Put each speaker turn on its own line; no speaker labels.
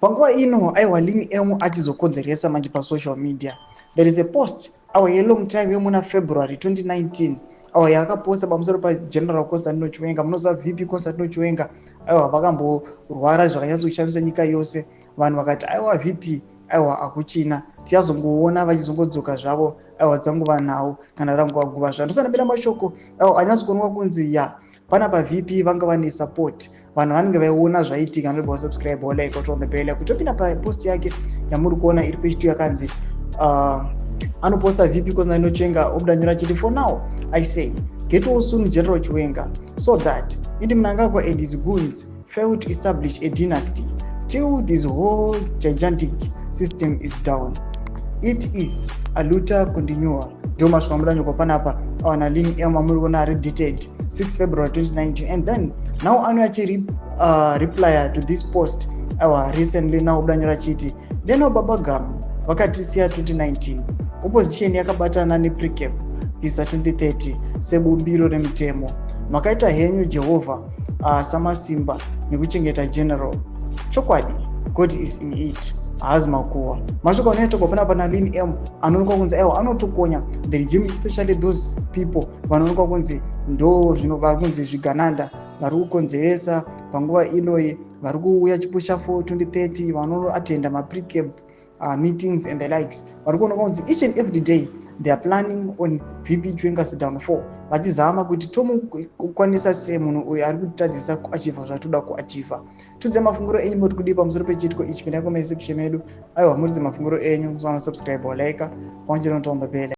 Panguva ino, aiwa, Lin M achizokonzeresa manje pasocial media. There is a post, aiwa, yelong time, yemuna February 2019, aiwa, yaakaposta pamusoro paGeneral Constantino Chiwenga. Munoziva VP Constantino Chiwenga, aiwa, vakamborwara zvakanyatsokushamisa nyika yose. Vanhu vakati, aiwa, VP, aiwa, hakuchina, tichazongoona vachizongodzoka zvavo, aiwa, dzanguva nhau kana ranguva guva. Zvandosandambira mashoko, aiwa, anyatsokuonekwa kunzi ya panapa VP vanga vane support, vanhu vanenge vaiona zvaitika. Nobva wasubscribe, walike, on the bell, kutopinda papost yake yamuri kuona iri page 2, yakanzi anoposta VP Constantino Chiwenga, obuda nyora achiti, "For now I say get well soon, General Chiwenga, so that ED Mnangagwa and his goons fail to establish a dynasty till this whole gigantic system is down. It is a luta continua." Ndo masvika mudanyoko panapa awana Lin M amuri kuona ari dated 6 February 2019. And then now anouya achireplya to this post, aiwa, recently now, budanyora achiti, "Deno Baba Gamu vakatisiya 2019, opposition yakabatana neprecab isa 2030 sebumbiro remutemo. Makaita henyu Jehovha samasimba nekuchengeta General. Chokwadi God is in it." Haazi makuhwa, mashoko anoitwa panapa naLin M, anoonekwa kunzi, aiwa, anotokonya the regime, especially those people vanoonekwa kunzi ndo zvino vari kunzi zvigananda, vari kukonzeresa panguva inoi, vari kuuya chipusha for 2030, vanoatenda maprecab meetings and the likes, vari kuonekwa kunzi each and every day they are planning on VP Chiwenga's downfall, vachizama kuti tomukwanisa sei munhu uyu ari kutitadzisa kuachivha zvatoda kuachivha. Tudze mafungiro enyu, moti kudii pamusoro pechiitiko ichi? Pinda comment section medu, aiwa, muridze mafungiro enyu. Musana subscribe, walike, pamwe chete notomba bell.